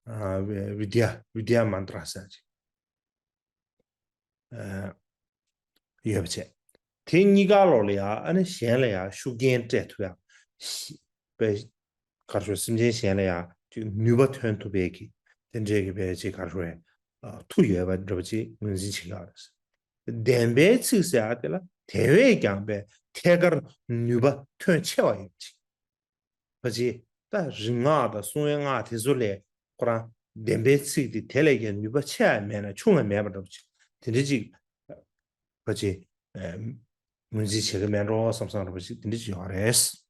ཨ། བི་དི་ཡ་བི་དི་ཡ་མན་ཏྲ་ཟེར་ཅིག་ཨ། ཡོད་པ་བྱས། དེ་གཉིས་ཀ་ལོགས་ལ་ཡ་ཨ་ནི་གཞན་ལ་ཡ་ཤུགས་རྐྱེན་སྤྲད་ཐུབ་ཡ། ཤི། པའི། ག་རེ་ཞུ། སེམས་ཅན་གཞན་ལ་ཡ་ཅིག་ནུས་པ་ཐོན་ཐུབ་པའི་གི་དེ་འདྲའི་གི་པའི་ཅིག་ག་རེ་ཞུ། ཨ། མཐུ་ཡོད་པ་འདྲ་པོ་ཅིག་ངོས་འཛིན་བྱེད་ཀྱི་ཡོད་རེད། བདེན་པའི་ཚིག་ཟེར་ཡ་དེ་ལ་དེ་བས་ཀྱང་པའི་ཐད་ཀར་ནུས་པ་ཐོན་ཆེ་བ་ཡོད་པ་ཅིག་ཕལ་ཆེར་ད་རིག་སྔགས་དང་སྲུང་བའི་སྔགས་དེ་ཚོ་ལས་ཁོ་རང་བདེན་པའི་ཚིག་དེ་དེ་ལས་ཀྱང་ནུས་པ་ཆེ་ཡང་མེད་ན་ཆུང་ཡང་མེད་པ་འདྲ་པོ་ཅིག་དེ་འདྲ་ཅིག་ཕལ་ཆེར་ངོས་འཛིན་བྱེད་ཀྱི་མེད་འགྲོ་བསམ་བསམ་འདྲ་པོ་ཅིག་དེ་འདྲ་ཅིག་ཡོད་རེད།